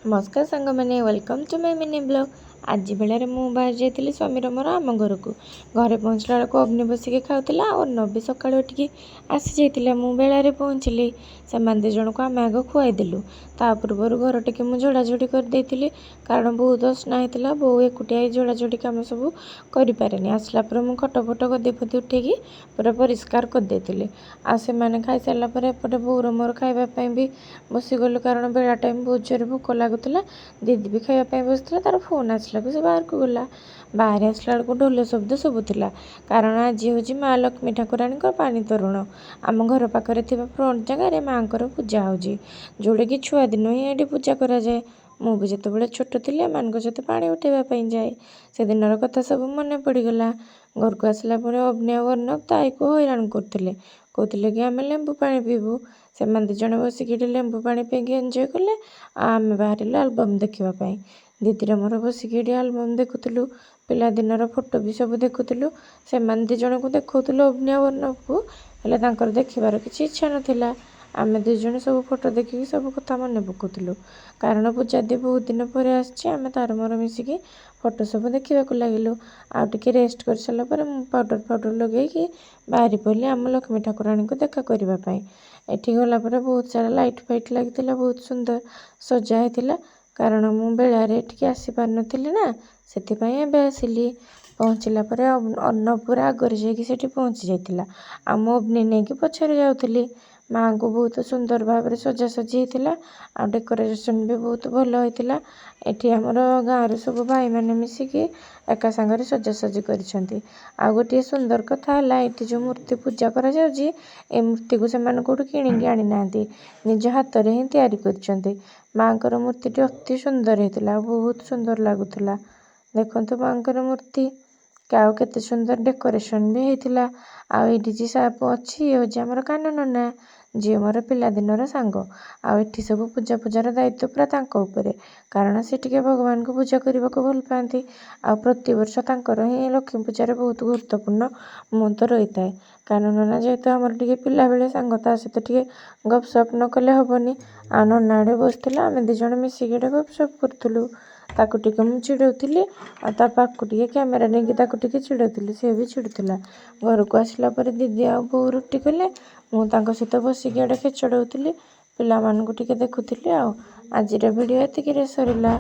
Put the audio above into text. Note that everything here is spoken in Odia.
ନମସ୍କାର ସାଙ୍ଗମାନେ, welcome to my mini vlog। ଆଜି ବେଳାରେ ମୁଁ ବାହାରି ଯାଇଥିଲି ସ୍ୱାମୀର ମୋର ଆମ ଘରକୁ। ଘରେ ପହଞ୍ଚିଲା ବେଳକୁ ଅଗ୍ନି ବସିକି ଖାଉଥିଲା ଆଉ ନବି ସକାଳୁ ଉଠିକି ଆସିଯାଇଥିଲା। ମୁଁ ବେଳାରେ ପହଞ୍ଚିଲି। ସେମାନେ ଦୁଇ ଜଣଙ୍କୁ ଆମେ ଆଗ ଖୁଆଇଦେଲୁ। ତା ପୂର୍ବରୁ ଘର ଟିକେ ମୁଁ ଝଡ଼ାଝଡ଼ି କରିଦେଇଥିଲି, କାରଣ ବହୁତ ଅସନା ହେଇଥିଲା। ବୋଉ ଏକୁଟିଆ ଏଇ ଝଡ଼ାଝଡ଼ି କାମ ସବୁ କରିପାରେନି। ଆସିଲା ପରେ ମୁଁ ଖଟ ଫଟ, ଗଦି ଫଦି ଉଠେଇକି ପୁରା ପରିଷ୍କାର କରିଦେଇଥିଲି। ଆଉ ସେମାନେ ଖାଇସାରିଲା ପରେ ଏପଟେ ବୋଉର ମୋର ଖାଇବା ପାଇଁ ବି ବସିଗଲୁ, କାରଣ ବେଳା ଟାଇମ୍ ବହୁତ ଜୋରେ ଭୋକ ଲାଗୁଥିଲା। ଦିଦି ବି ଖାଇବା ପାଇଁ ବସିଥିଲା। ତାର ଫୋନ୍ ଆସିଲାକୁ ସେ ବାହାରକୁ ଗଲା। ବାହାରେ ଆସିଲା ବେଳକୁ ଢୋଲ ଶବ୍ଦ ଶୁଭୁଥିଲା, କାରଣ ଆଜି ହେଉଛି ମା ଲକ୍ଷ୍ମୀ ଠାକୁରାଣୀଙ୍କ ପାଣି ତୋରଣ। ଆମ ଘର ପାଖରେ ଥିବା ଫ୍ରଣ୍ଟ ଜାଗାରେ ମାଆଙ୍କର ପୂଜା ହେଉଛି, ଯେଉଁଟାକି ଛୁଆଦିନୁ ହିଁ ଏଠି ପୂଜା କରାଯାଏ। ମୁଁ ବି ଯେତେବେଳେ ଛୋଟ ଥିଲି, ଏମାନଙ୍କ ସହିତ ପାଣି ଉଠେଇବା ପାଇଁ ଯାଏ। ସେଦିନର କଥା ସବୁ ମନେ ପଡ଼ିଗଲା। ଘରକୁ ଆସିଲା ପରେ ଅଗ୍ନି ଆଉ ଅର୍ଣ୍ଣବ ତା ଆଈକୁ ହଇରାଣ କରୁଥିଲେ। କହୁଥିଲେ କି ଆମେ ଲେମ୍ବୁ ପାଣି ପିଇବୁ। ସେମାନେ ଦୁଇ ଜଣ ବସିକି ଏଠି ଲେମ୍ବୁ ପାଣି ପିଇକି ଏନ୍ଜୟ କଲେ ଆଉ ଆମେ ବାହାରିଲୁ ଆଲବମ୍ ଦେଖିବା ପାଇଁ। ଦିଦିର ମୋର ବସିକି ଏଠି ଆଲବମ୍ ଦେଖୁଥିଲୁ। ପିଲାଦିନର ଫଟୋ ବି ସବୁ ଦେଖୁଥିଲୁ। ସେମାନେ ଦୁଇ ଜଣଙ୍କୁ ଦେଖାଉଥିଲୁ, ଅଗ୍ନି ଆଉ ଅର୍ଣ୍ଣବକୁ, ହେଲେ ତାଙ୍କର ଦେଖିବାର କିଛି ଇଚ୍ଛା ନଥିଲା। ଆମେ ଦୁଇ ଜଣ ସବୁ ଫଟୋ ଦେଖିକି ସବୁ କଥା ମନେ ପକାଉଥିଲୁ, କାରଣ ପୂଜା ଦି ବହୁତ ଦିନ ପରେ ଆସିଛି। ଆମେ ତାର ମୋର ମିଶିକି ଫଟୋ ସବୁ ଦେଖିବାକୁ ଲାଗିଲୁ। ଆଉ ଟିକେ ରେଷ୍ଟ କରିସାରିଲା ପରେ ମୁଁ ପାଉଡ଼ର ଫାଉଡ଼ର ଲଗେଇକି ବାହାରି ପଡ଼ିଲି ଆମ ଲକ୍ଷ୍ମୀ ଠାକୁରାଣୀଙ୍କୁ ଦେଖା କରିବା ପାଇଁ। ଏଠି ଗଲା ପରେ ବହୁତ ସାରା ଲାଇଟ୍ ଫାଇଟ୍ ଲାଗିଥିଲା, ବହୁତ ସୁନ୍ଦର ସଜା ହେଇଥିଲା। କାରଣ ମୁଁ ବେଳାରେ ଏଠିକି ଆସିପାରିନଥିଲି ନା, ସେଥିପାଇଁ ଏବେ ଆସିଲି। ପହଞ୍ଚିଲା ପରେ ଅର୍ଣ୍ଣବ ପୁରା ଆଗରେ ଯାଇକି ସେଠି ପହଞ୍ଚି ଯାଇଥିଲା ଆଉ ମୁଁ ଅଗ୍ନି ନେଇକି ପଛରେ ଯାଉଥିଲି। ମାଆଙ୍କୁ ବହୁତ ସୁନ୍ଦର ଭାବରେ ସଜାସଜି ହେଇଥିଲା ଆଉ ଡେକୋରେସନ୍ ବି ବହୁତ ଭଲ ହେଇଥିଲା। ଏଠି ଆମର ଗାଁର ସବୁ ଭାଇମାନେ ମିଶିକି ଏକା ସାଙ୍ଗରେ ସଜାସଜି କରିଛନ୍ତି। ଆଉ ଗୋଟିଏ ସୁନ୍ଦର କଥା ହେଲା, ଏଠି ଯେଉଁ ମୂର୍ତ୍ତି ପୂଜା କରାଯାଉଛି, ଏ ମୂର୍ତ୍ତିକୁ ସେମାନେ କେଉଁଠୁ କିଣିକି ଆଣିନାହାନ୍ତି, ନିଜ ହାତରେ ହିଁ ତିଆରି କରିଛନ୍ତି। ମାଆଙ୍କର ମୂର୍ତ୍ତିଟି ଅତି ସୁନ୍ଦର ହେଇଥିଲା ଆଉ ବହୁତ ସୁନ୍ଦର ଲାଗୁଥିଲା। ଦେଖନ୍ତୁ ମାଆଙ୍କର ମୂର୍ତ୍ତି ଆଉ କେତେ ସୁନ୍ଦର ଡେକୋରେସନ୍ ବି ହେଇଥିଲା। ଆଉ ଏଇଠି ଯିଏ ସାପ ଅଛି, ଇଏ ହେଉଛି ଆମର କାହ୍ନୁ ନନା, ଯିଏ ମୋର ପିଲାଦିନର ସାଙ୍ଗ। ଆଉ ଏଠି ସବୁ ପୂଜା ପୂଜାର ଦାୟିତ୍ୱ ପୁରା ତାଙ୍କ ଉପରେ, କାରଣ ସେ ଟିକେ ଭଗବାନଙ୍କୁ ପୂଜା କରିବାକୁ ଭଲ ପାଆନ୍ତି। ଆଉ ପ୍ରତିବର୍ଷ ତାଙ୍କର ହିଁ ଲକ୍ଷ୍ମୀ ପୂଜାରେ ବହୁତ ଗୁରୁତ୍ୱପୂର୍ଣ୍ଣ ମୁହୂର୍ତ୍ତ ରହିଥାଏ। କାରଣ ନନା ଯେହେତୁ ଆମର ଟିକେ ପିଲାବେଳେ ସାଙ୍ଗ, ତା ସହିତ ଟିକେ ଗପସପ ନ କଲେ ହେବନି। ଆଉ ନନା ଆଡ଼େ ବସିଥିଲା, ଆମେ ଦୁଇ ଜଣ ମିଶିକି ଏଇଟା ଗପସପ କରୁଥିଲୁ। ତାକୁ ଟିକେ ମୁଁ ଚିଡ଼ଉଥିଲି ଆଉ ତା ପାଖକୁ ଟିକେ କ୍ୟାମେରା ନେଇକି ତାକୁ ଟିକେ ଚିଡ଼ଉଥିଲି, ସେ ବି ଚିଡ଼ୁଥିଲା। ଘରକୁ ଆସିଲା ପରେ ଦିଦି ଆଉ ବୋଉ ରୁଟି କଲେ। ମୁଁ ତାଙ୍କ ସହିତ ବସିକି ଏଇଟା ଖେଚଡ଼ ହେଉଥିଲି, ପିଲାମାନଙ୍କୁ ଟିକେ ଦେଖୁଥିଲି। ଆଉ ଆଜିର ଭିଡ଼ିଓ ଏତିକିରେ ସରିଲା।